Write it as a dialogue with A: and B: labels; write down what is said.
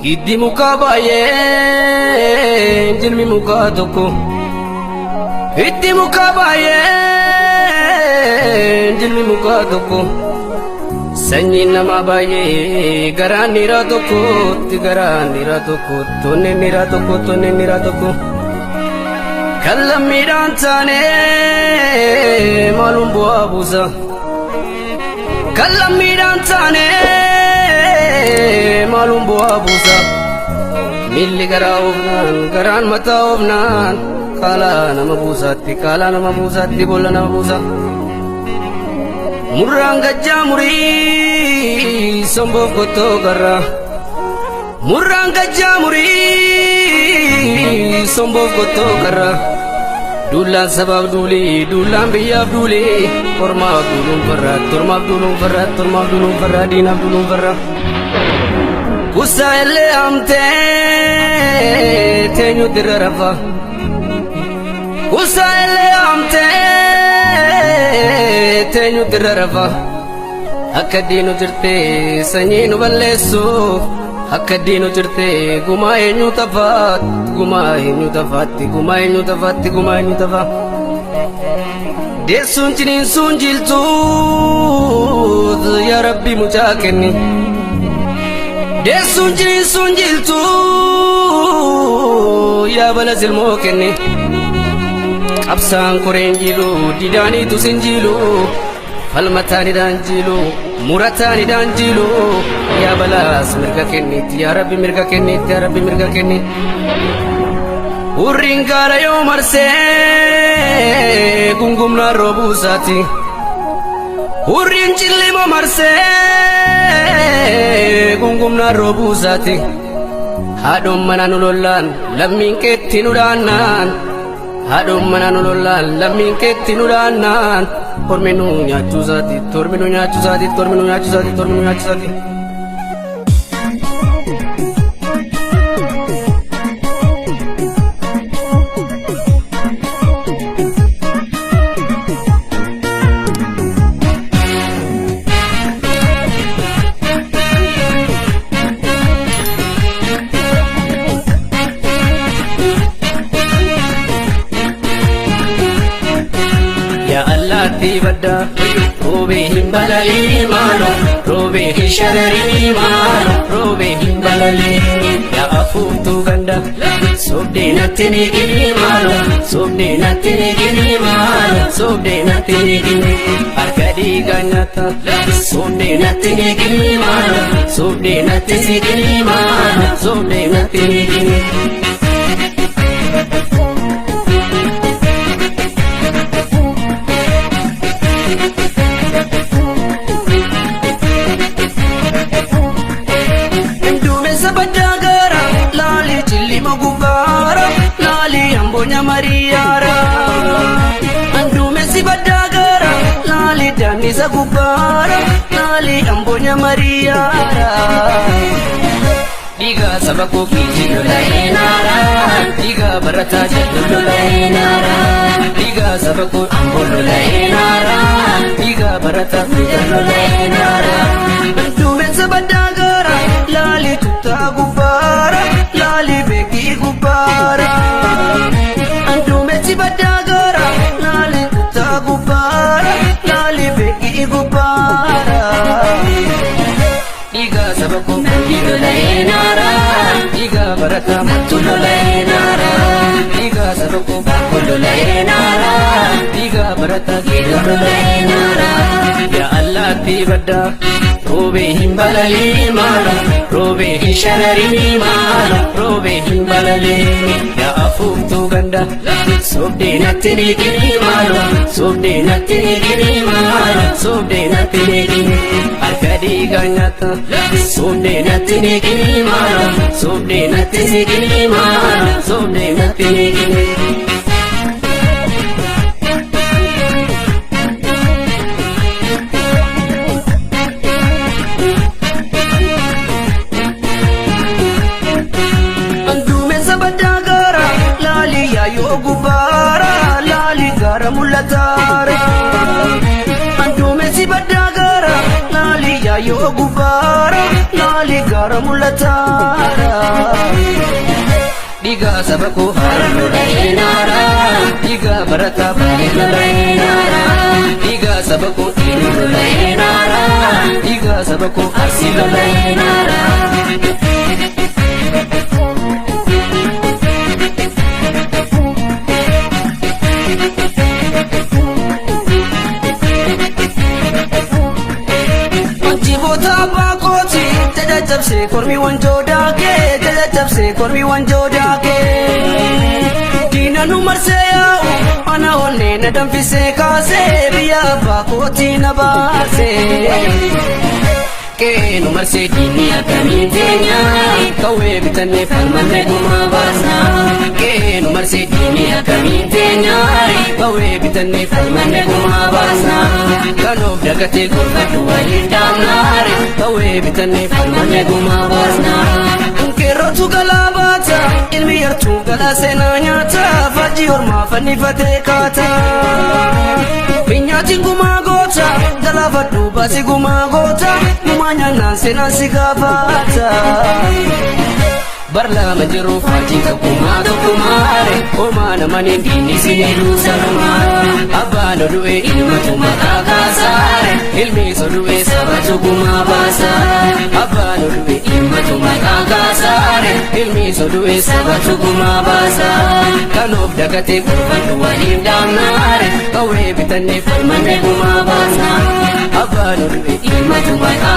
A: Hiddi mukaa baay'ee, jilmi mukaa tokko. Hiddi mukaa baay'ee, jilmi mukaa tokko. Sanyiin namaa baay'ee, garaan dhiiraa tokkotti, garaan dhiiraa tokko, tonneen dhiiraa tokko, tonneen dhiiraa tokko. Kan lammiidhaan taane maaluun bu'aa buusa. Kan lammiidhaan taane maaluun bu'aa buusa. Miilli garaa oofnaan, garaan mataa oofnaan, kaalaa nama buusaatti, kaalaa nama buusaatti, boolla nama buusa. Murraan gajjaa murii somboof qottoo garraa. Murraan gajjaa murii somboof qottoo garraa. Duulaan sabaaf duulee, duulaan biyyaaf duulee, ormaaf duuluun farraa, tormaaf duuluun farraa, tormaaf duuluun farraa, diinaaf duuluun farraa. Kusaa illee amtee teenyuutti irra rafa. Kusaa illee amtee teenyuutti irra rafa. Akka diinu jirtee sanyii nu balleessu. Akka diinu jirtee gumaa eenyu tafaatti, gumaa eenyu tafaatti, gumaa eenyu tafaatti, gumaa eenyu tafa. Deessuun ciniinsuun jiltuut, yaa Rabbi mucaa kenni. Deessuun ciniinsuun jiltuu, yaa bala silmoo kenni. Qabsaan koreen jilu, didaaniitu sin jilu. Falmataanidhaan jilu, murataanidhaan jilu. Yaa balaas mirga kennitti, yaa Rabbi mirga kennitti, yaa Rabbi mirga kenni. Hurriin gaara yoo marsee gungumnaan roobuusaati. Hurriin cillima marsee gungumnaan roobuusaati. Haadhoon mana nu lollaan, lammiin keetti nu dhaannaan. Haadhoon mana nu lollaan, lammiin keetti nu dhaannaan. Tormi nu nyaachuusaati, tormi nu nyaachuusaati, tormi nu nyaachuusaati, tormi nu nyaachuusaati. Yaa allaattii baddaa, roobee hin balalii maalo, roobee hin shararii maalo, roobee hin balalii. Yaa afuuftuu ganda, sobdee natti ni gini maalo, sobdee natti ni gini maalo, sobdee natti ni gini. Harka dhiigaa nyaata, sobdee natti ni gini maalo, sobdee natti ni gini maalo, sobdee natti ni gini. Duumessa baddaa gaara, laalii cillima gubbaara, laalii amboonya mariyaara. Duumessi baddaa gaara, laalii daannisa gubbaara, laalii amboonya mariyaara. Dhiigaa saba koo kiichi lola'eenaara, dhiigaa barataa jedhu lola'eenaara, dhiigaa saba koo amboo lola'eenaara, dhiigaa barataa fiiga lola'eenaara. Duumessa baddaa gaara, laalii tuttaa gubbaara, laalii beekii gubbaara. Duumessi baddaa gaara, laalii tuttaa gubbaara, laalii beekii gubbaara. Dhiigaa saba koo mandii lola'eenaara, dhiigaa barataa mattu lola'eenaara, dhiigaa saba koo baakoo lola'eenaara, dhiigaa barataa geedoo lola'eenaara. Yaa allaattii baddaa, roobee hin balalii maalo, roobee hin shararii maalo, roobee hin balalii. Yaa afuuftuu ganda, sobdee natti ni gini maalo, sobdee natti ni gini maalo, sobdee natti ni gini. Harka dhiigaa nyaata, sobdee natti ni gini maalo, sobdee natti ni gini maalo, sobdee natti ni gini. Duumessa baddaa gaara, laalii yaayoo gubbaara, laalii gaara mul'ataara. Yaayyoo gubbaara laali gaara mul'ataara. Dhiigaa saba koo haara lola'ee naara. Dhiigaa barataa baay'ee lola'ee naara. Dhiigaa saba koo dhiirri lola'ee naara. Dhiigaa saba koo arsii lola'ee naara. Jiboota abbaa kooti caccabsee kormi wanjoo daakee caccabsee kormi wanjoo daakee. Diina nu marsee yaa'u ana onnee na danfisee kaasee biyya abbaa kooti na baasee. Qe'ee nu marsee diinni akkamiin teenya qawwee bitannee falmannee gumaa baasna. Qe'ee nu marsee diinni akkamiin teenya qawwee bitannee falmannee gumaa baasna. Kan of dagatee gorfadhu waliif dhaabnaare qawwee bitannee falmannee gumaa baasna. Qeerrootu galaa baata ilmi yartuu galaa seenaa nyaata faajjii ormaa fannifatee kaata. Minyaatiin gumaa goota galaafadhu baasii gumaa goota gumaa nyaannaan seenaan si gaafata. Barlaama jiru faajii tokkummaa tokkummaare homaa namaniin diinni si hedduu sanumaa. Abbaan odu'e ilmatu maqaa kaasaare ilmi sodu'e sabatu gumaa baasa. Abbaan odu'e ilmatu maqaa kaasaare ilmi sodu'e sabatu gumaa baasa. Kan of dagatee gorfadhu waliif dhaabnaare qawwee bitannee falmannee gumaa baasna. Abbaan odu'e ilmatu maqaa.